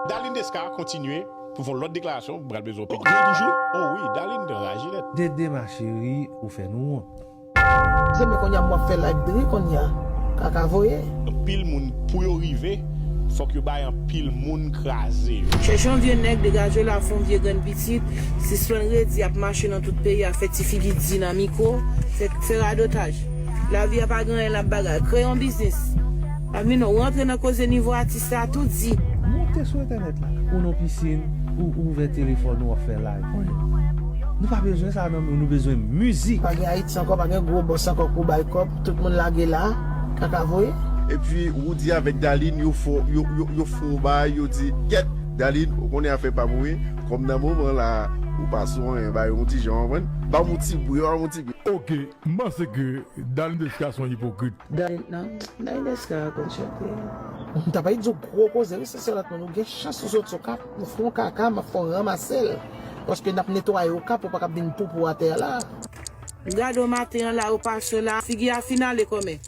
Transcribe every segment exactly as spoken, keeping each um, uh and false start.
Darline Desca kontinye pou fè yon lòt deklarasyon, m pral bezwen w peye toujou. O wi, Darline te raje nèt. Dede ma chérie, ou fè nou wont. Zanmi, kounye a m w ap fè live dri kounye a. Kaka voye. Anpil moun pou yo rive, fòk yo bay anpil moun kraze yo. Chèche yon vye nèg, degaje w la, fè yon vye grenn pitit, sispann redi ap mache nan tout peyi a, fè ti figi di nan mikwo, fè, fè radotaj. Lavi a pa gen anyen l ap bagay. Kreye yon biznis. Avni non, rantre nan koze nivo atis la tou di. Monte sou entènèt la. Ou nan pisin, ou ouvè telefòn ou ap fè live. Nou pa bezwen sa nan men nou, nou bezwen mizik. Pa gen Ayiti ankò, pa gen gwo bòs ankò pou bay kòb, tout moun lage la, kaka voye. Epi Roody avèk Darline yo fè yo, yo, yo fè yon bagay, yo di, kèt, Darline, ou konnen afè pa mouri, kòm nan moman la, ou pa sou anyen, ba yo yon ti jan, konprann? Ba m yon ti bri, ba m yon ti bri. Ok, m panse ke Darline Desca se yon ipokrit. Darline nan, Darline Desca konn chante. M ta pral di w gwo koze, wi, se sèl lòt moun, ou gen chans ou soti Okap, nou fè yon kaka, m ap fè yon ranmase l. Paske n ap netwaye Okap, ou pa kap vin poupou atè a la. Gade w maten an la, ou pase la, figi a fin ale kòmè.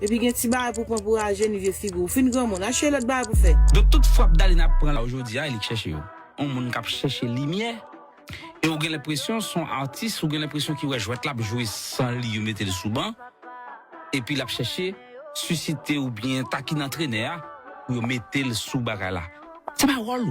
Epi gen ti bagay pou pran pou rajeuni vye figi w. Fin granmoun, achte lòt bagay pou fè. Donk tout frap Darline ap pran la jodi a, li k chèche yo. Yon moun k ap chèche limyè, e ou gen lenpresyon se yon atis, ou gen lenpresyon ki wè jwèt la ap jwe san li, yo mete l sou ban, epi l ap chèche sisite oubyen takine antrenè a pou yo mete l sou bagay la. Se pa wòl ou.